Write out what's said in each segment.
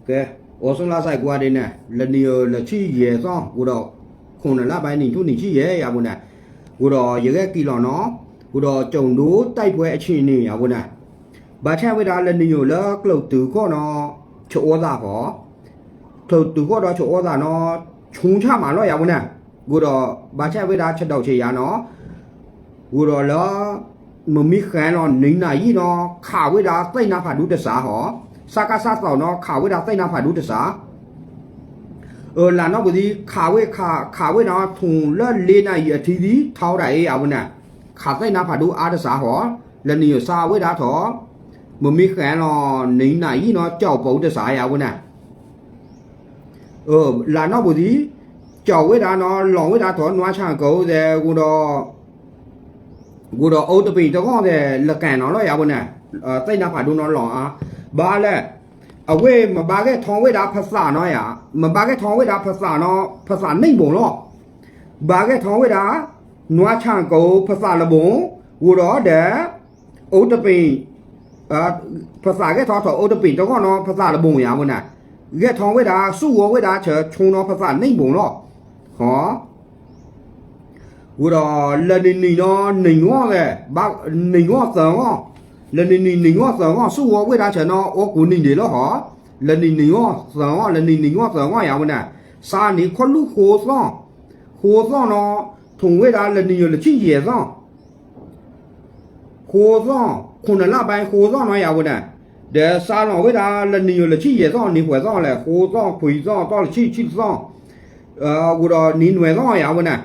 ကဲ, အိၣ်ဆူၣ်လါစဲးကွၢ်ဒ်န့ၣ် လၢနံၣ်ယိၤလၢဆံယဲၢ်သီ ဃိဒီး ခိၣ်နၢ်လါဘၣ်နံၣ်ထူၣ်နံၣ်ဆံယဲၢ်ယၤပူၤန့ၣ်, ဃိဒီးယဂဲၤကံၣ်လီၤနီၤ, ဃိဒီး ကၠိၣ်ဒိၣ်တၢ်ပှဲၤအဆံနံၣ်ယၤပူၤန့ၣ်, ဘၣ်ဆၣ်ဝဲဒၣ်လၢနံၣ်ယိၤလၢကျိာ်တုၤခိၣ်နီၤ, ဆအိသၣ်ဃီ, ကျိာ်တုၤခိၣ်ဒီးဆအိသၣ်နီၤ, ဆူဆၣ်မးလီၤယၤပူၤန့ၣ်, ဃိဒီး ဘၣ်ဆၣ်ဝဲဒၣ်ဆဒိၣ်ဆံယၤနီၤ ဃိဒီးလၢ မုၢ်မံဃဲလီၤနံၤနၤယံာ်နီၤ ခးဝဲဒၣ်သ့ၣ်နါဖးဒူတစးဟီ, စကစ သီၣ်နီၤ ခးဝဲဒၣ်သ့ၣ်နါဖးဒူတစး, အၢ လၢနီၢ်ပူၤသံ ခးဝဲခး ခးဝဲနီၤ ထူၣ်လၢလ့နၤယံာ်အထံသံ ထီဒၣ်အ့အဝဲန့ၣ်, ခးသ့ၣ်နါဖးဒူအါတစးဟီ, လၢနံၤယိၤစါဝဲဒၣ်ထီၣ်, မုၢ်မံဃဲလီၤနံၤနၤယံာ်နီၤ ကၠီၣ်ပူၤတစးယၤဝဲန့ၣ် အၢ လၢနီၢ်ပူၤသံ ကၠီၣ်ဝဲဒၣ်နီၤ လီၤဝဲဒၣ်ထီၣ်နွါဆၣ်ကိၤသဲး ဃိဒီး ဃိဒီးအိၣ်တပ့ၤတဂီၢ်သဲး လကဲနီၤလီၤယၤဝဲန့ၣ်, သ့ၣ်နါဖးဒူနီၤလီၤအါ, ဘၣ်လဲၣ်, အဝဲမ့ၢ်ဘၣ်ဂဲၤထီဝဲဒၣ်ဖသးနီၤယၤ, မ့ၢ်ဘၣ်ဂဲၤထီဝဲဒၣ်ဖသးနီၤ ဖသးန့ၣ်ဘိလီၤ, ဘၣ်ဂဲၤထီဝဲဒၣ် နွါဆၣ်ကိၤဖသးလၢဘိ, ဃိဒီးဒီး အိၣ်တပ့ၤ, ဖသးဂဲၤထီၣ်ထီၣ်အိၣ်တပ့ၤတဂီၢ်နီၤ ဖသးလၢဘိယၤဝဲန့ၣ်, ဂဲၤထီၣ်ဝဲဒၣ် ဆူၣ်ဝဲဒၣ်ဆၢ ဆူၣ်နီၤဖသးန့ၣ်ဘိလီၤ, ဟီ ဃိဒီးလၢနံၤနံၤနီၤ နံၤဂီၢ်သဲး, နံၤဂီၢ်သၢဂီၢ်, လၢနံၤနံၤနံၤဂီၢ်သၢဂီၢ် ဆူၣ်ဝဲဒၣ်ဆၢနီၤ အိၣ်ကူနံၤဒံးလီၤဟီ, လၢနံၤနံၤဂီၢ်သၢဂီၢ် လၢနံၤနံၤဂီၢ်သၢဂီၢ်ယၤဝဲန့ၣ်, စါန့ၣ်ခီလူၢ်ဃိးသီၣ်, ဃိးသီၣ်နီၤ, ထူၣ်ဝဲဒၣ်လၢနံၤယိၤလၢဆံယဲၢ်သီၣ် ဃိးသီၣ်, ခိၣ်နၢ်လါဘၣ်ဃိးသီၣ်နီၤယၤဝဲန့ၣ်, ဒီးစါလီၤဝဲဒၣ်လၢနံၤယိၤလၢဆံယဲၢ်သီၣ် နံၤဃိးသီၣ်လဲၣ် ဃိးသီၣ် ခွံသီၣ် သီၣ်လၢဆံ ဆံသီၣ်, ဃိဒီးနံၤနွဲၣ်သီၣ်ယၤဝဲန့ၣ်,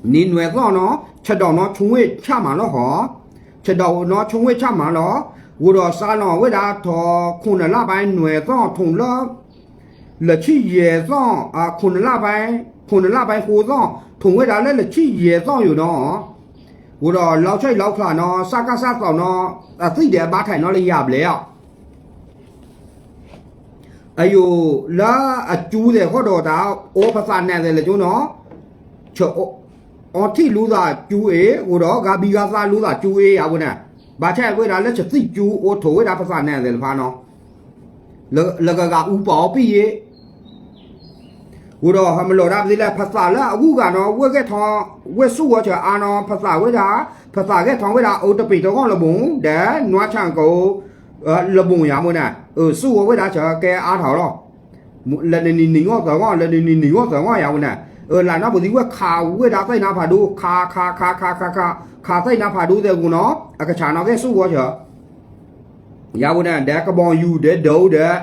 နံၤနွဲၣ်သီၣ်နီၤ ဆဒိၣ်နီၤ ဆူဝ့ၣ်ဆၣ်မးလီၤဟီ, ဆဒိၣ်နီၤ ဆူဝ့ၣ်ဆၣ်မးလီၤ, ဃိဒီးစါလီၤဝဲဒၣ်ထီၣ် ခိၣ်နၢ်လါဘၣ်နွဲၣ်သီၣ် ထူၣ်လၢ လၢဆံယဲၢ်သီၣ်, ခိၣ်နၢ်လါဘၣ်, ခိၣ်နၢ်လါဘၣ်ဃိးသီၣ် ထူၣ်ဝဲဒၣ်လၢလၢဆံယဲၢ်သီၣ်ယိာ်နီၤ, ဃိဒီးလီၤဆဲးလီၤချးနီၤ စကစ သီၣ်နီၤ, အသံၣ်ဒဲးအဘါထဲးနီၤလၢယၤဘျဲၣ်အီၤ, အယိာ်လၢအကၠူသဲးဃီဒီးတၢ် အိၣ်ဖသးနဲၣ်သဲးလၢကၠိနီၤ, ဆၢ အီထံၣ်လူသးကၠူအ့ၣ် ဃိဒီး ဂၤဘံဂၤသးလူသးကၠူအ့ၣ်ယၤဝဲန့ၣ်, ဘၣ်ဆၣ်ဝဲဒၣ်လၢဆသံၣ်ကၠူအိၣ်ထီၣ်ဝဲဒၣ်ဖသးနဲၣ်သဲးတဖၣ်နီၤ, လၢကဂၤအူပာ်အီၤပံၣ်ယ့ၣ် ဃိဒီးဟဲမလိာ်ဒၣ်ပသံလၢ ဖသးလၢအဂုၤအဂၤနီၤ ဝဲၢ်ဂဲၤထီၣ် ဝဲၢ်ဆူၣ်ဝီၤစၢၤအါနီၤ ဖသးဝဲဒၣ်, ဖသးဂဲၤထီၣ်ဝဲဒၣ်အိၣ်တပ့ၤတဂီၢ်လၢဘိ, ဒီးနွါဆၣ်ကိၤ လၢဘိယၤဝဲန့ၣ်, ဆူၣ်ဝီၤဝဲဒၣ်စၢၤကဲအါထီၣ်လီၤ, လၢနံၤနံၤနံၤဂီၢ်သၢဂီၢ် လၢနံၤနံၤနံၤဂီၢ်သၢဂီၢ်ယၤဝဲန့ၣ်, လၢနီၢ်ပူၤသံဝဲခးဝဲဒၣ်သ့ၣ်နါဖးဒူ ခးခးခးခးခးခး ခးသ့ၣ်နါဖးဒူသဲးဂိၤနီၤ အကဆးနီၤကဲဆူၣ်ဝီၤစၢၤ ယၤဝဲန့ၣ် ဒီးကဘီယူၤဒီးဒိးဒီး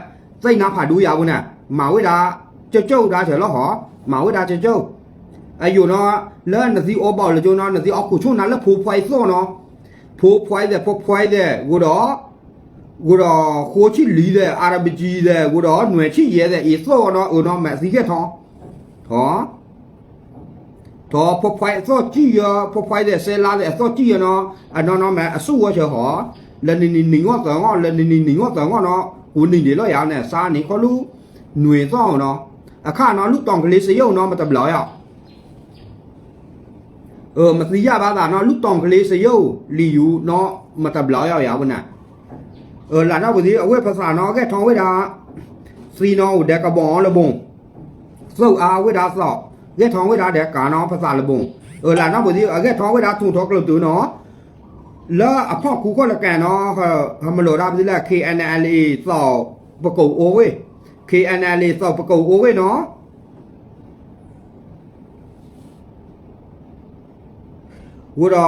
သ့ၣ်နါဖးဒူယၤဝဲန့ၣ် မၤဝဲဒၣ် ကၠိကၠိဒၣ်ဆၢလီၤဟီ, မၤဝဲဒၣ်ကၠိကၠိ, အယိာ်နီၤ လၢနသံအိၣ်ဘၣ်လၢကၠိနီၤ နသံအီၣ်ခိၣ်ဆိၣ်နၤလၢဖိခွါအံၤသီၣ်နီၤ, ဖိခွါအံၤသဲး ဖိခွါအံၤသဲး ဃိဒီး ဃိဒီး ဃိဆံလံသဲး အါရဘကံသဲး ဃိဒီး နွဲၣ်ဆံယဲၢ်သဲး အံၤသီၣ်နီၤ အၢနီၤ မ့ၢ်သံကဲထီၣ် ထီၣ် ထီၣ် ဖိခွါအံၤအသီၣ်ကံၢ်ယၢ ဖိခွါအံၤသဲး စဲလါသဲး အသီၣ်ကံၢ်ယၢနီၤ အနီၢ်နီၢ်မ့ၢ်အဆူၣ်ဝီၤစၢၤဟီ, လၢနံၤနံၤနံၤဂီၢ်သၢဂီၢ် လၢနံၤနံၤနံၤဂီၢ်သၢဂီၢ်နီၤ ကူနံၤဒံးလီၤယၤန့ၣ် စါန့ၣ်ခီလူၢ် နွံသီၣ်နီၤ, အခါနီၤ လူၢ်တီၤကလ့စယိၣ်နီၤ မတဘျီယၤ မသံယၢ်ဘၣ်သးနီၤ လူၢ်တီၤကလ့စယိၣ် လံာ်ယူၤနီၤ မတဘျီယၤယၤဝဲန့ၣ်, လၢနီၢ်ပူၤသံ အဝဲၢ်ဖသးနီၤ ဂဲၤထီၣ်ဝဲဒၣ် သံနီၤအိၣ်ဒီးကဘီလၢဘိ, သီၣ်အါဝဲဒၣ်သီၣ်, ဂဲၤထီၣ်ဝဲဒၣ်ဒီးကၤနီၤ ဖသးလၢဘိ, လၢနီၢ်ပူၤသံ အဂဲၤထီၣ်ဝဲဒၣ်ထူၣ်ထီၣ်ကျိာ်တုၤနီၤ လၢအဖီၣ်ခူခီၣ်လၢကဲနီၤ ဟဲမလိာ်ဒၣ်ပသံလၢ ခ့ၣ်အဲၣ်အဲၣ်လ်အ့ၣ် သီၣ်ပကိာ်အိၣ်ဝဲ, ခ့ၣ်အဲၣ်အဲၣ်လ်အ့ၣ် သီၣ်ပကိာ်အိၣ်ဝဲနီၤ ဃိဒီး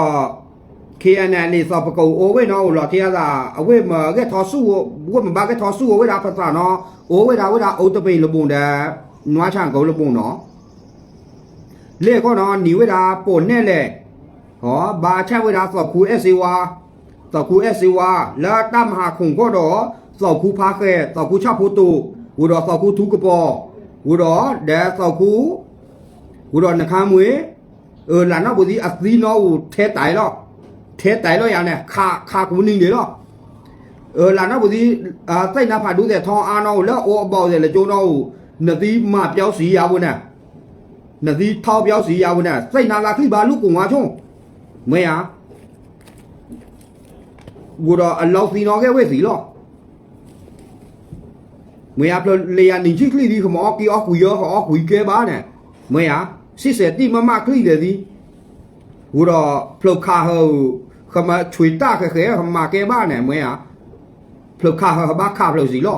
ခ့ၣ်အဲၣ်အဲၣ်လ်အ့ၣ် သီၣ်ပကိာ်အိၣ်ဝဲနီၤ အိၣ်လီၤထဲအသး အဝဲမ့ၢ်ဂဲၤထီၣ်ဆူၣ်ဝဲ ဝဲမ့ၢ်ဘၣ်ဂဲၤထီၣ်ဆူၣ်ဝဲဒၣ်ဖသးနီၤ အိၣ်ဝဲဒၣ်ဝဲဒၣ်အိၣ်တပ့ၤလၢဘိဒီး နွါဆၣ်ကိၤလၢဘိနီၤ လ့ၣ်ခီနီၤ နံၤဝဲဒၣ်ပိာ်နဲၣ်လဲၣ်, ဘၣ်ဆၣ်ဝဲဒၣ်သီၣ်ခူအဲၣ်စ့ဝါ, သီၣ်ခူအဲၣ်စ့ဝါ လၢတၢ်မၤဟးခိၣ်ခီဒီး သီၣ်ခူဖးဃဲၤ သီၣ်ခူဆၣ်ဖိတိာ်, ဃိဒီးသီၣ်ခူထူကပီၤ, ဃိဒီးဒီးသီၣ်ခူ, ဃိဒီးနခါမှ့, လၢနီၢ်ပူၤသံအသံနီၤအိၣ်ထဲတၢ်လီၤ, ထဲတၢ်လီၤယၤန့ၣ် ခးခးကူနံၤဒံးလီၤ လၢနီၢ်ပူၤသံ, သ့ၣ်နါဖးဒူသဲးထီအါနီၤအိၣ်လၢအိၣ်အဘီၣ်သဲးလၢကၠိနီၤအိၣ်, နသံမၤပျီစံယၤဝဲန့ၣ်, နသံထီပျီစံယၤဝဲန့ၣ် သ့ၣ်နါလၢချံဘၣ်လူၢ်ကိၢ်ဝါဆိ, မ့ၢ်ဧါ, ဃိဒီးအလီၤသံနီၤဂ့ၢ်ဝဲသံလီၤ, မ့ၢ်ဧါ, ဖျၢၣ်လၢယၤနံၣ်ဆံချံဒ် ကမၤအီက့ၤအီကွံာ်ယီ ကအီကွံာ်ကဲဘၣ်န့ၣ်, မ့ၢ်ဧါ, ဆံဆဲးတံၢ်မးမးချံဒဲးဒ်, ဝံၤဒီးဖျၢၣ်ခးဟၢ, ကမၤဆွံတၢ်ဃဲးဃဲး ကမၤကဲဘၣ်န့ၣ် မ့ၢ်ဧါ, ဖျၢၣ်ခးဟၢ ကဘၣ်ခးဖျၢၣ်စံးလီၤ.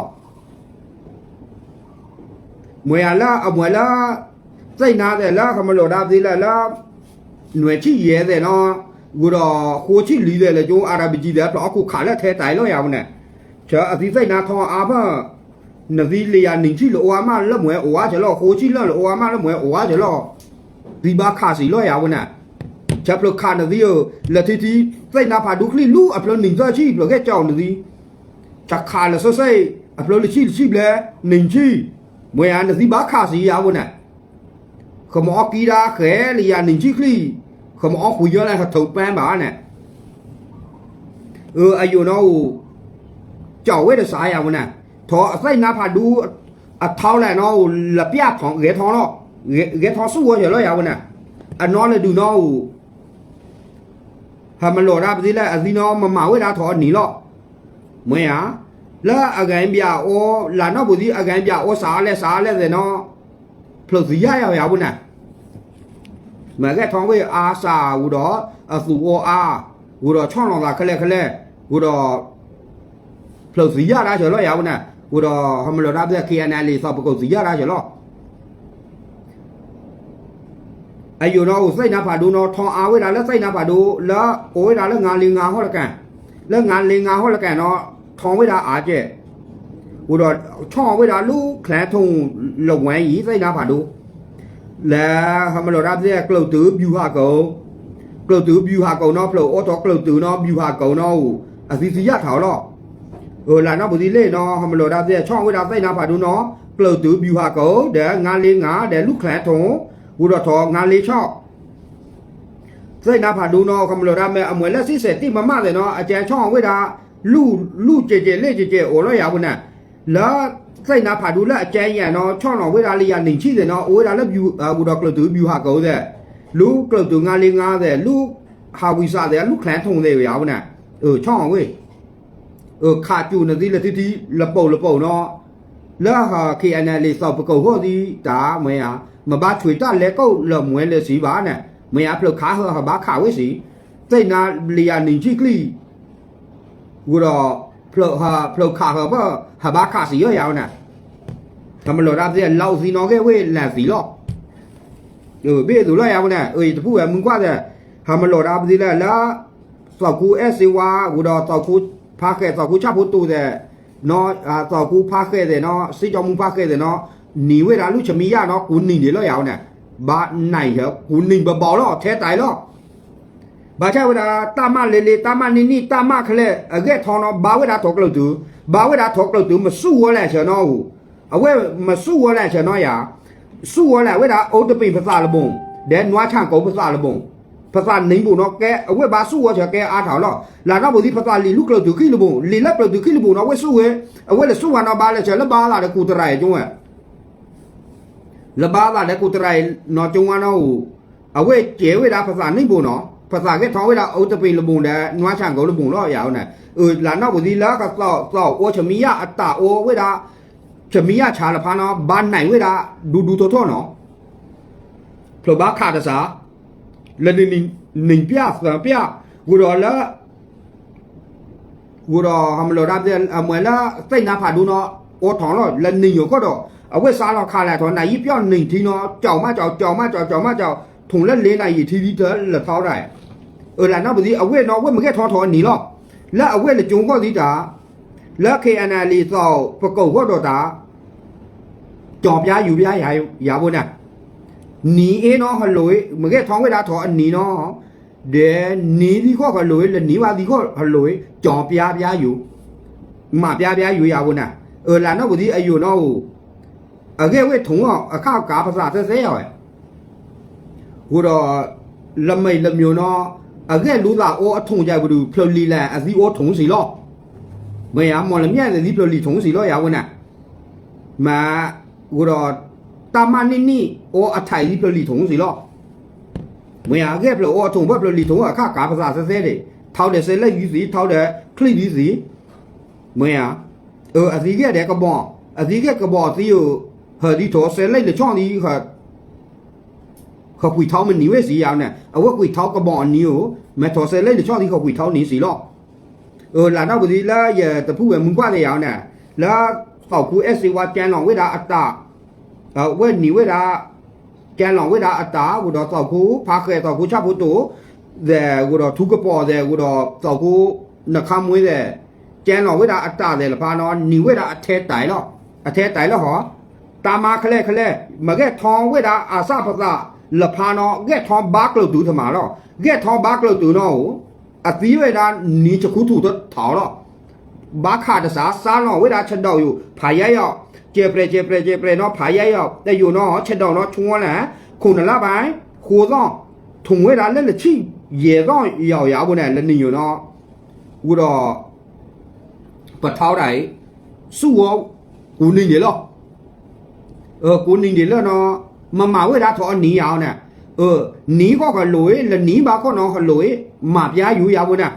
မ့ၢ်ဧါလၢအမွဲလၢ သ့ၣ်နါသဲးလၢ ကမၤလိာ်ဒၣ်ပသ့လၢ လၢ နွဲၣ်ဆံယဲၢ်သဲးနီၤ, ဝံၤဒီးဃိးဆံလွံၢ်သဲးလၢကၠိ အါရဘံကံသဲး ဖျၢၣ်အီၣ်ခိၣ်ခးလၢထဲတၢ်လီၤယၤဝဲန့ၣ်, ဆၢအသံသ့ၣ်နါထီအါဖၢၣ်, နသံလၢယၤနံၣ်ဆံလၢအိၣ်အါမးလၢမွဲအိၣ်အါဆၢလီၤ, ဃိးဆံလၢလၢအိၣ်အါမးလၢမွဲအိၣ်အါဆၢလီၤ, သံဘၣ်ခးစံးလီၤယၤဝဲန့ၣ်, ဆၢဖျၢၣ်ခးနသံဧၢ, လၢထံထံ သ့ၣ်နါဖးဒူချံလူ အဖျၢၣ်နံၣ်သၢဆံ ဖျၢၣ်ဂဲၢ်ကၠီနသံ တခးလၢစ့ၢ်စ့ၢ် အဖျၢၣ်လၢဆံလၢဆံဘျဲၣ် နံၣ်ဆံ, မ့ၢ်ဧါ နသံဘၣ်ခးစံးယၤဝဲန့ၣ်, ကမၤအီကံဒၣ်ဃဲးလၢယၤနံၣ်ဆံချံ, ကမၤအီကွံာ်ယီလၢကထိးပၢဘၣ်န့ၣ်, အယိာ်နီၣ်အိၣ်, ကၠီဝဲဒီးစးယၤဝဲန့ၣ်, ထီၣ်အသ့ၣ်နါဖးဒူ အထီလဲၣ်နီၣ်အိၣ် လပျၢ်ထီ ဂဲၤထီလီၤ, ဂဲၤထီဆူဝဲယၤလီၤယၤဝဲန့ၣ်, အနီၢ်လၢဒုးနီၣ်အိၣ် ဟဲမၤလိာ်ဒၣ်ပသ့လၢ အသံနီၣ်မၤမၤဝဲဒၣ်ထီၣ်အနံၤလီၤ, မ့ၢ်ဧါ, လၢအဂၤဘၣ်အိၣ် လၢနီၢ်ပူၤသံ အဂၤဘၣ်အိၣ်စးလဲၣ်စးလဲၣ်သဲးနီၣ်, ဖျၢၣ်သံယါယၤဝဲန့ၣ်, မ့ၢ်ဂဲၤထီဝဲအါစးဝံၤဒီး အသူၣ်အိၣ်အါ, ဝံၤဒီးဆီၣ်လီၤသးခဲလၢာ်ခဲလၢာ်, ဝံၤဒီး ဖျၢၣ်သံယါဒၣ်ဆၢလီၤယၤဝဲန့ၣ်, ဝံၤဒီးဟဲမၤလိာ်ဒၣ်ပသ့ KNLA သီပကိးသံယါဒၣ်ဆၢလီၤ အယိာ်နီၣ်အိၣ်သ့ၣ်နါဖးဒိၣ်နီၣ် ထီအါဝဲဒၣ်လၢသ့ၣ်နါဖးဒိၣ် လၢအိၣ်ဝဲဒၣ်လၢငါလ့ငါဟီၣ်လကၤ, လၢငါလ့ငါဟီၣ်လကၤနီၣ် ထီဝဲဒၣ်အါကဲး, ဝံၤဒီးဆီၣ်ဝဲဒၣ်လူၣ်ချဲထိၣ်လဝဲအံၤသ့ၣ်နါဖးဒိၣ်, လၢဟဲမၤလိာ်ဒၣ်ပသ့ ကျုပ်တု့ ဗျူဟာကုန်း, ကျုပ်တု့ ဗျူဟာကုန်းနီၣ် ဖျၢၣ်အိၣ်ထီၣ်ကျုပ်တု့နီၣ် ဗျူဟာကုန်းနီၣ်အိၣ် အသံသံယါထီၣ်လီၤ လၢနီၢ်ပူၤသံလ့ၣ်နီၣ် ဟဲမၤလိာ်ဒၣ်ပသ့ ဆီၣ်ဝဲဒၣ်သ့ၣ်နါဖးဒိၣ်နီၣ် ကျုပ်တု့ ဗျူဟာကုန်း ဒီးငါလ့ငါ ဒီးလူၣ်ချဲထိၣ်, ဝံၤဒီးထီၣ်ငါလ့ဆီၣ် သ့ၣ်နါဖးဒိၣ်နီၣ် ကမၤလိာ်ဒၣ်မ့ၢ်အမွဲလၢဆံဆဲးတံၢ်မးမးသဲးနီၣ် အကဲဆီၣ်ဝဲဒၣ် လူၣ်ကဲးကဲးလ့ၣ်ကဲးကဲးအိၣ်လီၤယၤဝဲန့ၣ်, လၢသ့ၣ်နါဖးဒိၣ်လၢအကဲယဲၢ်နီၣ် ဆီၣ်လီၤဝဲဒၣ်လၢယၤနံၣ်ဆံသဲးနီၣ် အိၣ်ဝဲဒၣ်လၢ ဝံၤဒီးကျုပ်တု့ ဗျူဟာကုန်းသဲး, လူၣ်ကျုပ်တု့ ငါလ့ငါသဲး လူၣ်ဟးဝံစးသဲး လူၣ်ချဲထိၣ်သဲးယၤဝဲန့ၣ်, ဆီၣ်ဝဲ ခးစူၣ်နသံလၢထံထံ လပိာ်လပိာ်နီၣ်, လၢဟး KNLA သီပကိးဟီၣ်သံတၢ်မ့ၢ်ဧါ, မ့ၢ်ဘၣ်ဆွံတၢ်လဲၤကိးလၢမွဲလၢစံးဘၣ်န့ၣ်, မ့ၢ်ဧါ ဖျၢၣ်ခးဟၢ ဟးဘၣ်ခးဝဲစံး, သ့ၣ်နါလၢယၤနံၣ်ဆံချံ ဝံၤဒီး ဖျၢၣ်ခးဟၢဘၣ် ဟးဘၣ်ခးစံးယီၤယၤဝဲန့ၣ်, ဟဲမၤလိာ်ဒၣ်ပသ့ လီသံနီၣ်ဂ့ၢ်ဝဲလၢသံလီၤ ဘ့ၣ်သိးလီၤယၤဝဲန့ၣ် အတပူၤဝဲမုၢ်ကွၢ်သဲး, ဟဲမၤလိာ်ဒၣ်ပသ့လၢ လၢ သီခိၣ်အဲၣ်စ့ဝါ ဝံၤဒီးသီခိၣ်ဖးဃဲး သီခိၣ်ဆၣ်ဖိတိၤသဲး, သီခိၣ်ဖးဃဲးသဲးနီၣ် စ့ၢ်ကီးမူဖးဃဲးသဲးနီၣ်, နံၤဝဲဒၣ်လူၢ်ဆမံယၣ်နီၣ် ကူနံၤဒံးလီၤယၤဝဲန့ၣ်, ဘၣ်နံၤဟဲ ကူနံၤဘၣ်ဘၣ်လီၤ ထဲတၢ်လီၤ ဘၣ်ဆၣ်ဝဲဒၣ် တၢ်မၤလ့လ့ တၢ်မၤနံၣ်နံၣ် တၢ်မၤခဲလၢာ် အဂဲၤထီၣ်နီၣ် ဘၣ်ဝဲဒၣ်ထီၣ်ကျုပ်တု့, ဘၣ်ဝဲဒၣ်ထီၣ်ကျုပ်တု့ မစူၢ်ဝဲလဲၣ်ဆၢနီၣ်ဧိၤ, အဝဲမစူၢ်ဝဲလဲၣ်ဆၢနီၣ်ယၤ, စူၢ်ဝဲလဲၣ်ဝဲဒၣ် အိတပ့ၤပသးလၢဘိၣ်, ဒီးနွါဆၣ်ကိပသးလၢဘိၣ်, ပသးနံၣ်ဘိၣ်နီၣ်ကဲ အဝဲဘၣ်စူၢ်ဝဲဆၢကဲအါထီၣ်လီၤ, လၢနီၢ်ပူၤသံ ပသးလံာ်လူၢ်ကျုပ်တု့ခံလၢဘိၣ်, လံာ်လၢကျုပ်တု့ခံလၢဘိၣ်နီၣ် အဝဲစူၢ်ဝဲ, အဝဲလဲၤစူၢ်ဝဲနီၣ် ဘၣ်လဲၤဆၢ လၢဘၣ်သးဒီးကူတရၤအံၤကၠိဝဲ လၢဘၣ်သးဒီးကူတရၤအံၤနီၣ်ကၠိဝဲနီၣ်ဧိၤ, အဝဲကဲဝဲဒၣ်ပသးနံၣ်ဘိၣ်နီၣ် ပသးဂဲၤထီၣ်ဝဲဒၣ် အိတပ့ၤလၢဘိၣ်ဒီး နွါဆၣ်ကိလၢဘိၣ်လီၤယၤဝဲန့ၣ်, လၢနီၢ်ပူၤသံလၢကသီၣ်အိၣ်ဆမံယၣ်အတၢ်အိၣ်ဝဲဒၣ်, ဆမံယၣ်ဆါလၢဖးနီၣ် ဘၣ်နံၤဝဲဒၣ် ဒူဒူထီၣ်ထီၣ်နီၣ် ဖျၢၣ်ဘၣ်ခးတစး, လၢနံၤပျၢ်သၢပျၢ်, ဝံၤဒီးလၢ ဝံၤဒီးဟဲမၤလိာ်ဒၣ်ပသ့ အမွဲလၢသ့ၣ်နါဖးဒိၣ်နီၣ် အိၣ်ထီၣ်လီၤ လၢနံၤယိၤကီၢ်ဒီး အဝဲစးလီၤခးလဲၤထီၣ် နၤယံာ်ပျီနံၤထံနီၣ် ကၠီမးကၠီ ကၠီမးကၠီ ကၠီမးကၠီ, ထိၣ်လၢလ့နၤယံာ်ထံဒ်တၢ်လၢထီဒၣ်, လၢနီၢ်ပူၤသံ အဝဲနီၣ် ဝဲမ့ၢ်ဂဲၤထီၣ်ထီၣ်အနံၤလီၤ, လၢအဝဲလၢကၠိဂီၢ်သံတၢ်, လၢ KNLA သီပကိးဂီၢ်ဒီးတၢ် ကၠီပျါယူၤပျါယၤဝဲန့ၣ်, နံၤအ့နီၣ်ဟလိၣ် မ့ၢ်ဂဲၤထီၣ်ဝဲဒၣ်ထီၣ်အနံၤနီၣ်, ဒီးနံၤသံခီၣ်ဟလိၣ် လၢနံၤဝါသံခီၣ်ဟလိၣ် ကၠီပျါပျါယူၤ, မၤပျါပျါယူၤယၤဝဲန့ၣ်, လၢနီၢ်ပူၤသံအယိာ်နီၣ်ဧိၤ, အဂဲၤဝဲထိၣ်အခါကးပသးသဲသဲယၤဝဲ ဃိဒီး လၢမ့ၢ်လၢမ့ၢ်နီၣ်, အဂဲၤလူၤသးအိၣ်အထိၣ်ကဲပဒုး ဖျၢၣ်လံၤလဲၣ် အသံအိၣ်ထိၣ်စံးလီၤ, မ့ၢ်ယၤ မီၢ်လမၠဲၣ်သ့ၣ်သံဖျၢၣ်လံၤထိၣ်စံးလီၤယၤဝဲန့ၣ်, မ့ၢ် ဃိဒီး တၢ်မၤနံၣ်နံၣ် အိၣ်အထံးသံဖျၢၣ်လံၤထိၣ်စံးလီၤ, မ့ၢ်ယၤ အဂဲၤဖျၢၣ်အိၣ်အထိၣ်ဘၣ်ဖျၢၣ်လံၤထိၣ်အခါကးပသးသဲသဲဒၣ်, ထီၣ်ဒီးစဲးလၢယံၤသံ ထီၣ်ဒီးချံသံသံ, မ့ၢ်ယၤ အသံဂဲၤဒီးကဘီၣ် အသံကဲကဘီအသံဧိၤ, ဟဲဒ်ထီၣ်စဲးလံလၢဆီၣ်သံ ဃီကွံာ်ထီမနံၤဝဲစံယၤန့ၣ် အဝဲကွံာ်ထီကဘီအနံၤဧိၤ, မ့ၢ်ထီၣ်စဲးလံလၢဆီၣ်သံဃီကွံာ်ထီန့ၣ်စံလီၤ. လၢနီၢ်ပူၤသံလၢယတဖုဝဲမုၢ်ကွၢ်သ့ၣ်ယၤန့ၣ်, လၢသီၣ်ခိၣ်အဲၣ်စ့ဝါကဲလီၤဝဲဒၣ်အတၢ်, ဝဲနံၤဝဲဒၣ်, ကဲလီၤဝဲဒၣ်အတၢ် အိၣ်ဒီးသီၣ်ခိၣ်ဖးဃဲး သီၣ်ခိၣ်ဆၣ်ဖိတိၣ်, သဲးအိၣ်ဒီးထူကပီၤသဲး အိၣ်ဒီးသီၣ်ခိၣ်နခါမှ့သဲး, ကဲလီၤဝဲဒၣ်အတၢ်သဲးလၢဖါနီၤ နံၤဝဲဒၣ်အထဲတၢ်လီၤ. အထဲတၢ်လီၤဟီ, တၢ်မၤခဲလၢာ်ခဲလၢာ် မ့ၢ်ဂဲၤထီဝဲဒၣ်အစၢ်ပသးလၢဖါနီၤ ဂဲၤထီဘါကျၢၤတုၤတမးလီၤ. ဂဲၤထီဘါကျၢၤတုၤနီၤဧိၤ, အသံဝဲဒၣ်နံၤဆခူထူၣ်တထီၣ်လီၤ. ဘၣ်ခးတစး စးလီၤဝဲဒၣ်ဆဒိၣ်ယိာ် ဖးယဲယီၤ, ကဲပြဲးကဲပြဲးကဲပြဲးနီၤ ဖးယဲယီၤ တယိာ်နီၤ ဆဒိၣ်နီၤ ဆိလၢ ခိၣ်နလါဘၣ် ဃိသီၣ်, ထိၣ်ဝဲဒၣ်လၢလၢဆံယဲၢ်သီၣ်ယီၤယၤဘိန့ၣ် လၢနံၤယိာ်နီၤ, အိၣ်ဒီး ပထီဒၣ်အံၤ ဆူၣ်ဝဲ ကိးနံၤဒဲးလီၤ. ကိးနံၤဒဲးလၢနီၤ, မမၤဝဲဒၣ်ထီၣ်အနံၤယၤအီၤန့ၣ်, နံၤခီၣ်ကလိၤအံၤ လၢနံၤဘၣ်ခီနီၤ ကလိၤအံၤ မၤပျါယူၤယၤဘိန့ၣ်,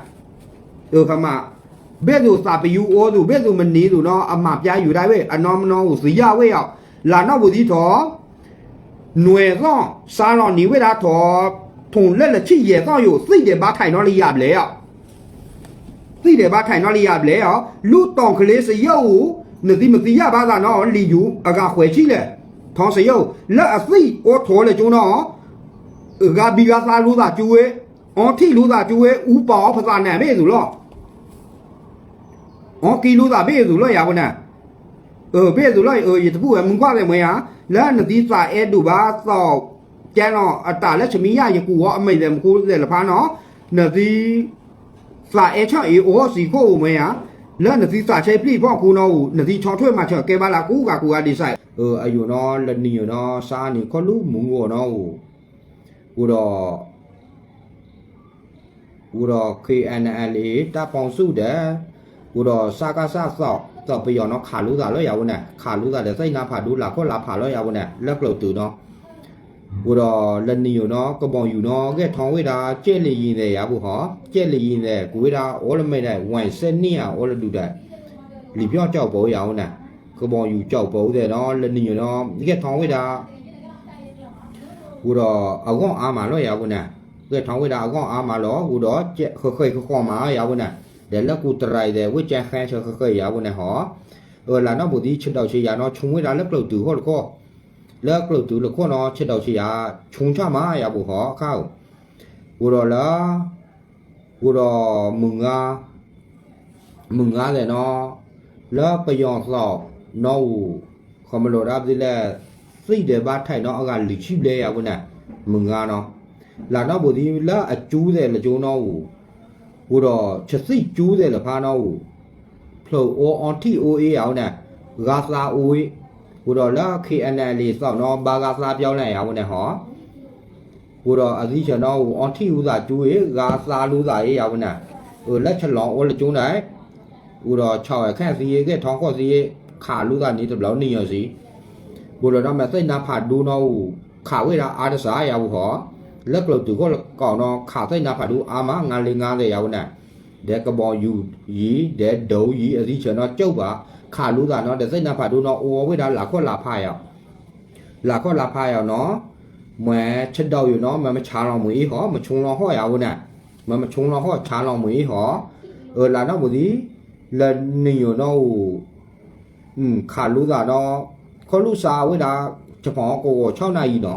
မၤ ဘဲၣ်သိးသးပယူၤအိၣ်သူၣ် ဘဲၣ်သိးမနံၤသူၣ်နီၤ အမၤပျါယူၤဒၣ်ဝဲ အနီၢ်မနီၤအိၣ်သံယၢ်ဝဲယၤ, လၢနီၢ်ပူၤသံထီၣ် နွဲၣ်သီၣ် စးလီၤနံၤဝဲဒၣ်ထီၣ် ထိၣ်လၢလၢဆံယဲၢ်သီၣ်ယိာ် သံၣ်ဒဲးဘၣ်ထဲးနီၤလၢယၤဘျဲၣ်အီၤ, သံၣ်ဒဲးဘၣ်ထဲးနီၤလၢယၤဘျဲၣ်အီၤ လူတီၢ်ကလ့စယဲၢ်အိၣ်, နသံမသံယၢ်ဘၣ်သးနီၤ လံာ်ယူၤအဂၤဃဲၤဆံလဲၣ်, ထီၣ်စယဲၢ်အိၣ် လၢအသံၣ်အိၣ်ထီၣ်လၢကၠိနီၤ ဂၤဘံဂၤသးလူသးကၠိဝဲ, အီထံၣ်လူသးကၠိဝဲ အူပာ်အီၤပသးန့ၣ်ဘ့ၣ်အသိးလီၤ. အီကံလူသးဘ့ၣ်အသိးလီၤယၤဝဲန့ၣ်, ဘ့ၣ်အသိးလီၤ ယတဘူၣ်ဝဲမုၢ်ကွၢ်သ့ၣ်မွဲဧါ, လၢနသံသးအဲၣ်ဒိၣ်ဘၣ်သီၣ် ကဲနီၤ အတၢ်လၢဆမံယၢ် ယကူၣ်အီၤအမဲာ်သဲးမူခိၣ်သဲးလၢဖါနီၤ, နသံ သးအဲၣ်ဆၢအံၤအိၣ်ဟီၣ်စံးခိၣ်ဧိၤမွဲဧါ, လၢနသံသးဆဲဖျံၣ်ဖီၣ်ခိၣ်နီၤဧိၤ နသံဆီၣ်ထွဲမၤစၢၤကဲဘၣ်လၢကူဂၤကူဂၤဒ်စဲး, အယိာ်နီၤ လၢနံၤယိာ်နီၤ စးနံၤခီၣ်လူမုၢ်ဂီၤနီၤဧိၤ, အိၣ်ဒီး အိၣ်ဒီး KNLA တၢ်ပီၣ်ဆူၣ်ဒီး အိၣ်ဒီးစကစ သီၣ်ပယီၤနီၤ ခးလိသးလီၤယၤဝဲန့ၣ် ခးလိသးဒီး သ့ၣ်နါဖးဒိၣ် လၤခီၣ်လၤဖးလီၤယၤဝဲန့ၣ် လၢကျိာ်တုၤနီၤ, အိၣ်ဒီးလၢနံၤယိာ်နီၤ ကဘီယူၤနီၤ ဂဲၤထီၣ်ဝဲဒၣ် ကဲလ့ယံၤသဲးယၤပူၤဟီ, ကဲလ့ယံၤသဲး ကူးဝဲဒၣ်အိၣ်လၢမဲာ်ဒီး ဝဲစဲနံၣ်ဧါ အိၣ်လၢဒုးဒီး လံာ်ပျီၣ်ကၠီၣ်ပီယၤဝဲန့ၣ်, ကဘီယူၤကၠီၣ်ပီသဲးနီၤ လၢနံၤယိာ်နီၤ ဂဲၤထီၣ်ဝဲဒၣ် အိၣ်ဒီးအဂီၢ်အါမးလီၤယၤဝဲန့ၣ်, ဂဲၤထီၣ်ဝဲဒၣ်အဂီၢ်အါမးလီၤ အိၣ်ဒီးဃဲၤဃဲၤဃီဃီမးယၤဝဲန့ၣ်, ဒီးလၢကူတရံးသဲး ဝ့ၢ်ကၠဲဃဲဆၢဃဲၤဃဲၤယၤဝဲန့ၣ်ဟီ, လၢနီၢ်ပူၤသံဆဒိၣ်ဆံယၤနီၤ ဆူဝဲဒၣ်လၢကျိာ်တုၤဃီတခီ, လၢကျိာ်တုၤလၢခီနီၤ ဆဒိၣ်ဆံယၤ ဆူဆၣ်မးယၤပူၤဟီခါဧိၤ, အိၣ်ဒီးလၢ အိၣ်ဒီးမုၢ် မုၢ်ငါသဲးနီၤ, လၢပယီၤသီၣ်နီၤဧိၤ, ခီမလိာ်ဒၣ်ပသ့လၢ သံၣ်ဒဲးဘၣ်ထဲးနီၤ အဂၤလွံၢ်ဆံဘျဲၣ်ယၤဝဲန့ၣ်, မုၢ်ငါနီၤ, လၢနီၢ်ပူၤသံလၢအကၠူသဲးလၢကၠိနီၤဧိၤ, အိၣ်ဒီးဆသံၣ်ကၠူသဲးလၢဖါနီၤဧိၤ, ဖျၢၣ်အိၣ်အီထံၣ်အိၣ်အ့ၣ်ယၤဝဲန့ၣ်, ဂၤသးအိၣ်အ့ၣ်, အိၣ်ဒီးလၢ KNLA သီၣ်နီၤ ဘၣ်ဂၤသးပျီလဲၣ်ယၤဝဲန့ၣ်ဟီ အိၣ်ဒီးအသံဆၢနီၤ အိၣ်အီထံၣ်အိၣ်သးကၠူအ့ၣ် ဂၤသးလူသးအ့ၣ်ယၤဝဲန့ၣ်, အိၣ်လၢဆလီၤအိၣ်လၢကၠိန့ၣ်, အိၣ်ဒီးဆီၣ်ဝဲခဲသံအ့ၣ် ဂဲၤထီၣ်ဃီသံအ့ၣ် ခးလူသးန့ၣ်တဘျီနံၤယီၤစံ, အိၣ်ဒီးနီၤ မ့ၢ်သ့ၣ်နါဖးဒိၣ်နီၤ အိၣ်ခးဝဲဒၣ်အါတစးယၤပူၤဟီ, လၢကျိာ်တုၤဃီလၢကီးနီၤ ခးသ့ၣ်နါဖးဒိၣ်အါမး ငါလ့ငါသဲးယၤဝဲန့ၣ်, ဒီးကဘီယူၤယံၤ ဒီးဒိးယံၤ အသံဆၢနီၤ ကၠိဘၣ် ခးလူသးနီၤ ဒီးသ့ၣ်နါဖးဒိၣ်နီၤ အိၣ်ဝဲဒၣ်လၤခီၣ်လၤဖးယၤ လၤခီၣ်လၤဖးယၤနီၤ, မ့ၢ်ဆဒိၣ်ယိာ်နီၤ မ့ၢ်မဆါလီၤမုၢ်အ့ၣ်ဟီ မဆိလီၤဟီၣ်ယၤဝဲန့ၣ်, မ့ၢ်မဆိလီၤဟီၣ်ဆါလီၤမုၢ်အ့ၣ်ဟီ, အၢ လၢနီၢ်ပူၤသံ လၢနံၤယိာ်နီၤအိၣ်, ခးလိသးနီၤ, ခီၣ်လူၢ်စးဝဲဒၣ် ဆဖီကဝီၤဆီၣ်နၢ်အံၤနီၤ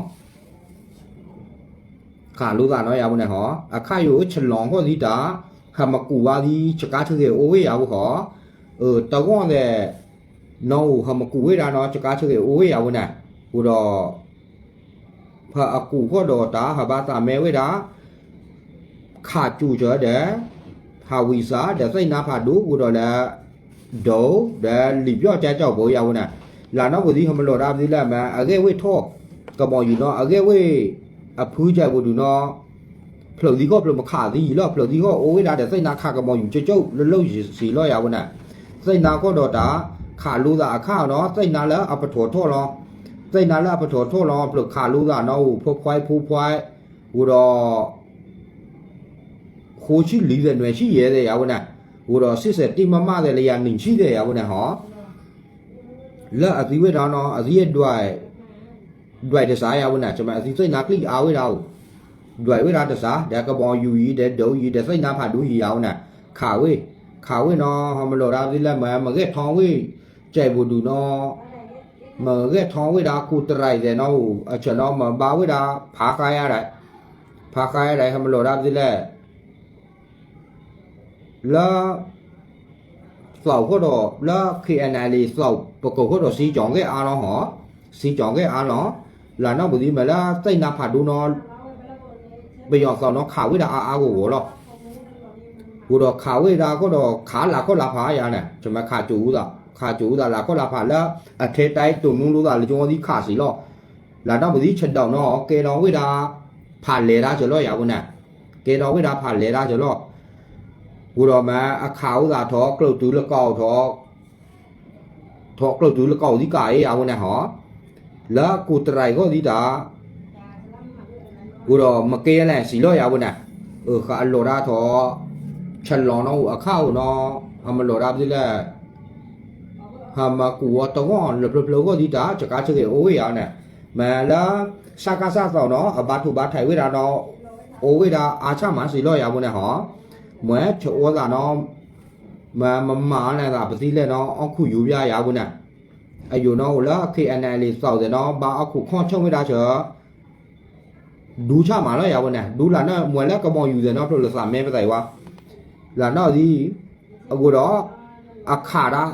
ခးလိသးနီၤယၤဝဲန့ၣ်ဟီ, အခါယိာ်ဆလီၤဃီၣ်သံတၢ်, ဟးမကူးဝဲသံ ဆကါဆၢဂ့ၤအိၣ်ဝဲယၤဝဲဟီ, အၢ တဂီၢ်သဲး နီၤအိၣ် ဟးမကူးဝဲဒၣ်နီၤ ဆကါဆၢဂ့ၤအိၣ်ဝဲယၤဝဲန့ၣ်, အိၣ်ဒီး ဖဲအကူးဃီၣ်ဒီးတၢ် ဟးဘၣ်သးမဲဝဲဒၣ် ခးကၠူၣ်စၢၤဒီး ဟးဝံၤစးဒီးသ့ၣ်နါဖးဒိၣ် အိၣ်ဒီးလၢ ဒိး ဒီးလံာ်ပျီၣ်ကၠဲကၠီၣ်ပူၤယၤဝဲန့ၣ်, လၢနီၢ်ပူၤသံ ဟဲမလိာ်ဒၣ်ပသံလၢအမ့ၢ် အဂဲၢ်ဝ့ၢ်ထီၣ် ကဘီယူၤနီၤ အဂဲၢ်ဝ့ၢ် အဖုကဲပူၤဒုးနီၤ ဖျၢၣ်သံဃီၣ်ဖျၢၣ်မခးသံယံၤလီၤ ဖျၢၣ်သံဃီၣ်အိၣ်ဝဲဒၣ်ဒီးသ့ၣ်နါခးကဘီယူၤကၠိကၠိလၢလီၢ်ယံၤစံးလီၤယၤဝဲန့ၣ်, သ့ၣ်နါဃီၣ်ဒီးတၢ် ခးလိသးအခါနီၤ သ့ၣ်နါလၢအပထီၣ်ထီၣ်လီၤ, သ့ၣ်နါလၢအပထီၣ်ထီၣ်လီၤ ဖျၢၣ်ခးလိသးနီၤအိၣ် ဖိခွါဖိခွါ အိၣ်ဒီး ဃိဆံလံသဲးနွဲၣ်ဆံယဲၢ်သဲးယၤဝဲန့ၣ်, အိၣ်ဒီးစံၣ်စဲးတံၢ်မးမးသဲးလၢယၤနံၣ်ဆံသဲးယၤဝဲန့ၣ်ဟီ, လၢအသံဝဲဒၣ်နီၤ အသံ ဒွဲၣ်တစးယၤဝဲန့ၣ် ကမ့ၢ်အသံသ့ၣ်နါကျံအါဝဲဒၣ်အိၣ် ဒွဲၣ်ဝဲဒၣ်တစး ဒီးကဘီယူၤအံၤ ဒီးဒိးအံၤ ဒီးသ့ၣ်နါဖးဒိၣ်ယံၤယၤဝဲန့ၣ် ခးဝဲ ခးဝဲနီၤ ဟီမလိာ်ဒၣ်သ့လၢမ့ၢ် မ့ၢ်ဂဲၤထီၣ်ဝဲ ကဲးဘိဒူနီၤ မ့ၢ်ဂဲၤထီၣ်ဝဲဒၣ် ကူးတရံးသဲးနီၤ အဆၢနီၤ မ့ၢ်ဘၣ်ဝဲဒၣ် ဖးဃါယၤဒီး ဖးဃါယၤဒီး ဟီမလိာ်ဒၣ်သ့လၢ လၢ သီၣ်ဃီဒီး လၢ KNLA သီၣ်ပကိာ်ဃီဒီး စံကၠီၤဂဲၤအါလီၤဟီ စံကၠီၤဂဲၤအါလီၤ လၢနီၢ်ပူၤသံမ့ၢ်လၢ သ့ၣ်နါဖးဒိၣ်နီၤ ပယီၤသီၣ်နီၤ ခးဝဲဒၣ်အါအါဂီၢ်ဂီၢ်လီၤ ဃိဒီးခးဝဲဒၣ်ဃီဒီး ခးလၢခီၣ်လၢဖးယၤန့ၣ် ကမ့ၢ်ခးကၠိဝဲသး ခးကၠိဝဲသးလၢခီၣ်လၢဖးလၢ အထဲတၢ်တိၢ်နူလိသးလၢကၠိဝဲသံခးစံးလီၤ လၢနီၢ်ပူၤသံဆဒိၣ်နီၤ ကဲထီၣ်ဝဲဒၣ် ဖးလဲၤတၢ်စၢၤလီၤယၤဝဲန့ၣ် ကဲထီၣ်ဝဲဒၣ်ဖးလဲၤတၢ်စၢၤလီၤ ဃိဒီးမ့ၢ်အခးဝဲသးထီၣ်ကျၢၢ်တုၤလၢကီၢ်ထီၣ် ထီၣ်ကျၢၢ်တုၤလၢကီၢ်သံကးအံၤယၤဝဲန့ၣ်ဟီ လၢကူးတရံးဂီၢ်သံတၢ် ဃိဒီးမ့ၢ်ကဲလဲၣ်စံးလီၤယၤဝဲန့ၣ် အဃးအလီၤဒၣ်ထီၣ် ဆလီၤနီၣ်အိၣ်အခးအိၣ်နီၤ ဟီမလိာ်ဒၣ်သ့လၢ ဟီမကူးဝဲတဂီၢ်လၢဖျၢၣ်ဖျၢၣ်ဂီၢ်သံတၢ် စကါဆၢဂ့ၤအိၣ်ဝဲယၤန့ၣ် မ့ၢ်လၢ စကစသီၣ်နီၤ အဘါထုးဘါထံးဝဲဒၣ်နီၤ အိၣ်ဝဲဒၣ်အါဆၣ်မးစံးလီၤယၤဝဲန့ၣ်ဟီ မ့ၢ်ဆအိသးနီၤ မ့ၢ်မမၤလဲၣ်သးပသံလဲၣ်နီၤ အီၣ်ခူၣ်ယူၤပျါယၤဝဲန့ၣ် အယိာ်နီၤအိၣ်လၢ KNLA သီၣ်သဲးနီၤ ဘၣ်အီၣ်ခူၣ်ခီၣ်ဆၢၣ်ဝဲဒၣ်စၢၤ ဒူဆၣ်မးလီၤယၤဝဲန့ၣ် ဒူလၢနီၢ်မ့ၢ်လၢကဘီယူၤသဲးနီၤ ဖျိလၢသးမဲပသးအံၤဝဲ လၢနီၢ်သံ အဃိဒီး အခးဒၣ်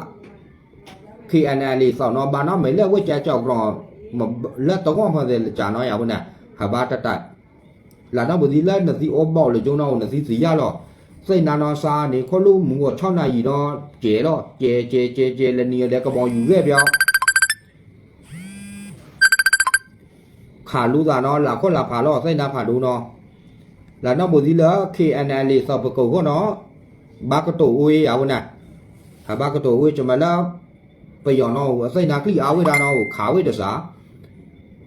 KNLA သီၣ်နီၤ ဘၣ်နီၢ်မ့ၢ်လၢဝဲကၠီကၠီကီၢ် လၢတဂီၢ်ဖီသဲးလၢကၠီနီၤယၤဝဲန့ၣ် ဟးဘၣ်တၢ်တၢ် လၢနီၢ်ပူၤသံလၢနသံအိၣ်ဘီၣ်လၢကၠိနီၤ နသံသံယါလီၤ သ့ၣ်နါနီၤစါန့ၣ် ခီၣ်လူမူဂီၤဆီနၣ်ယံၤနီၤ ကဲးလီၤ ကဲးကဲးကဲးကဲး လၢနံၤအဒဲးကဘီယူၤဂဲၤပျီ ခးလူသးနီၤ လၢခီၣ်လၢဖးလီၤ သ့ၣ်နါဖးဒိၣ်နီၤ လၢနီၢ်ပူၤသံလၢ KNLA သီၣ်ပကိာ်ဃီနီၤ ဘၣ်ကတိၤအိၣ်ဝဲယၤဝဲန့ၣ် ဟးဘၣ်ကတိၤအိၣ်ဝဲ ကမ့ၢ်လၢ ပယီၤနီၤ အသ့ၣ်နါကျံအါဝဲဒၣ်နီၤ ခးဝဲတစး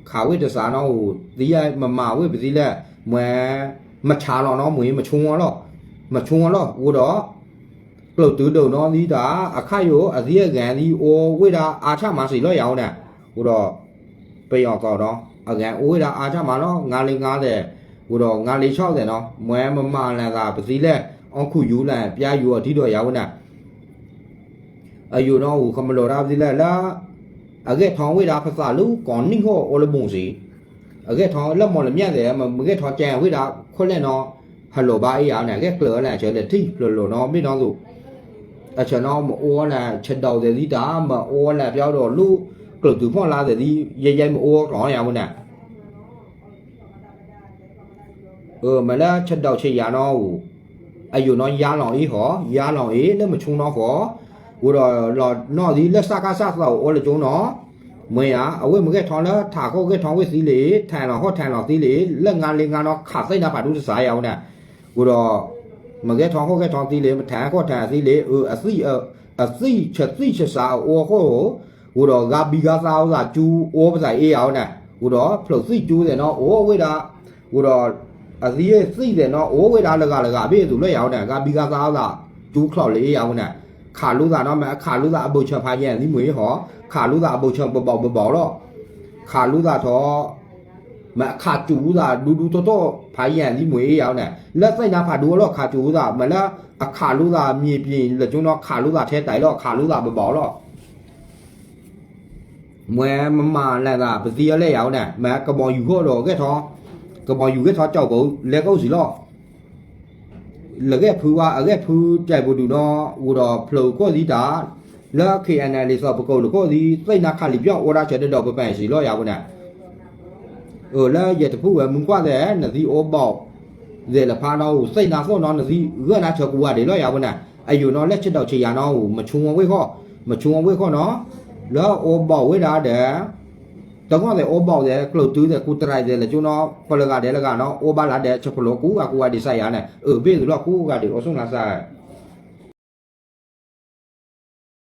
ခးဝဲတစးနီၤ သံယါမမၤဝဲပသံလဲၣ် မ့ၢ် မဆါလီၤနီၤ မ့ၢ်မဆိလီၤ မဆိလီၤ ဃိဒီး ကျၢၢ်တုၤဒိၣ်နီၤသံတၢ် အခါယိာ် အသံအဂၤသံအိၣ်ဝဲဒၣ်အါဆၣ်မးစံးလီၤယၤဝဲန့ၣ် ဃိဒီး ပယီၤသီၣ်နီၤ အဂၤအိၣ်ဝဲဒၣ်အါဆၣ်မးလီၤ ငါလ့ငါသဲး ဃိဒီးငါလ့ဆီၣ်သဲးနီၤ မ့ၢ်မမၤလဲၣ်သးပသံလဲၣ် အီၣ်ခူၣ်ယူၤလဲၣ် ပျါယူၤအီၤထံဒီးယၤဝဲန့ၣ် အယိာ်နီၤ အိၣ်ခီမလိာ်ဒၣ်ပသံလဲၣ်လၢ အဂဲၤထီၣ်ဝဲဒၣ်ပသးလၢကိးနံၣ်ဃီအိၣ်လၢဘိၣ်စ့ၢ် အဂဲၤထီၣ်လၢမီၢ်လမၠဲၣ်သဲး မ့ၢ်ဂဲၤထီၣ်ကဲဝဲဒၣ်ခိၣ်လဲၣ်နီၤ ဟးလိာ်ဘၣ်အံၤယၤန့ၣ် ဂဲၤကျၢၤလဲၣ် ဆၢလဲၣ်ထံၣ်ဖျိးလိာ်နီၤ မ့ၢ်နီၢ်သိး အဆၢနီၤ မ့ၢ်အိၣ်ဝဲလဲၣ် ဆဒိၣ်သဲးသံတၢ် မ့ၢ်အိၣ်ဝဲလဲၣ်ပျါဒီးလၢ ကျၢၢ်တုၤဖီလာ်သဲးသံ ယဲယဲမ့ၢ်အိၣ်ကျီယၤဝဲန့ၣ် မ့ၢ်လၢဆဒိၣ်ဆံးယၤနီၤအိၣ် အယိာ်နီၤယါလီၤအံၤဟီ ယါလီၤအံၤလၢမဆိနီၤဃီ ဃိဒီးလီၤနီၢ်သံလၢစကစသီၣ်အိၣ်လၢကၠိနီၤ မ့ၢ်ဧါ အဝဲမ့ၢ်ဂဲၤထီၣ်လၢထးခိၣ်ဂဲၤထီၣ်ဝဲသံလၢ ထဲးလီၤဟီၣ်ထဲးလီၤသံလၢ လၢငါလ့ငါနီၤ ခးသ့ၣ်နါဖးဒိၣ်တစးယၤဝဲန့ၣ် ဃိဒီး မ့ၢ်ဂဲၤထီၣ်ဟီၣ်ဂဲၤထီၣ်သံလၢ မထဲးဟီၣ်ထဲးသံလၢ အသံၣ်ဆသံၣ်ဆစးအအိၣ်အဃိ ဃိဒီးဂၤဘံဂၤသါအသးကၠူအိၣ်ပသးအ့ယၤဝဲန့ၣ် ဃိဒီးဖျိးသံၣ်ကၠူသဲးနီၤအိၣ်ဝဲဒၣ် ဃိဒီး အသံၣ်သံၣ်သဲးနီၤအိၣ်ဝဲဒၣ်လၢဂၤလၢဂၤဘ့ၣ်အသိးလၢယၤဝဲန့ၣ် ဂၤဘံဂၤသါအသးကၠူချီၣ်လၢအ့ယၤဝဲန့ၣ် ခးလိသးနီၤ မ့ၢ်အခးလိသးအဘၢၣ်ဆၢဖးယဲၢ်သံမ့ၢ်အ့ဟီ ခးလိသးအဘၢၣ်ဆၢဘဘီၣ်ဘဘီၣ်လီၤ ခးလိသးထီၣ် မ့ၢ်အခးကၠူသးဒူဒူထီၣ်ထီၣ်ဖးယဲၢ်သံမ့ၢ်အ့ယၤဝဲန့ၣ် လၢသ့ၣ်နါဖးဒိၣ်အလီၢ်ခးကၠူသး မ့ၢ်လၢအခးလိသးမံၤပံၤလၢကၠိနီၤခးလိသးထဲတၢ်အံၤလီၤ ခးလိသးဘဘီၣ်လီၤ မ့ၢ်မမၤလဲၣ်သးပသံအီၤလဲၣ်ယၤဝဲန့ၣ် မ့ၢ်ကဘီယူၤဃီဒီးဂဲၤထီၣ် ကဘီယူၤဂဲၤထီၣ်ကၠီၣ်ကိးလဲၤကအိၣ်စံးလီၤ လၢဂဲၤဖုဝဲအဂဲၤဖုကဲးပူၤဒုးနီၤ အိၣ်ဒီးဖျိးခိၣ်သံတၢ် လၢ KNLA သီၣ်ပကိာ်လၢခိၣ်သံ သ့ၣ်နါခးလံာ်ပျီၢ်အိၣ်ဒၣ်ဆၢဒီးပပၢၢ်စံးလီၤယၤဝဲန့ၣ် လၢယတဖုဝဲမူကွၢ်သဲး နသံအိၣ်ဘီၣ် သဲးလၢဖးနီၤအိၣ် သ့ၣ်နါသိၣ်နီၤ နသံဂၢၢ်နါဆၢကူဝါဒံးလီၤယၤဝဲန့ၣ် အယိာ်နီၤလၢဆဒိၣ်ဆံးယၤနီၤအိၣ် မဆူဝဲဃီ မဆူဝဲဃီနီၤ လၢအိၣ်ဘီၣ်ဝဲဒၣ်ဒီး တဂီၢ်သဲးအိၣ်ဘီၣ်သဲး ကျိၣ်တုၤသဲး ကူးတရံးသဲးလၢကၠိနီၤ ပှၤလၢဂၤဒဲးလၢဂၤနီၤ အိၣ်ဘၣ်လၢဒဲး ဆၢဖျိးကူဂၤကူဝါဒံးစၢ်ယၤန့ၣ် အၢဘ့ၣ်သုလီၤကူဂၤဒံးအိၣ်ဆိၣ်နၤစၢ်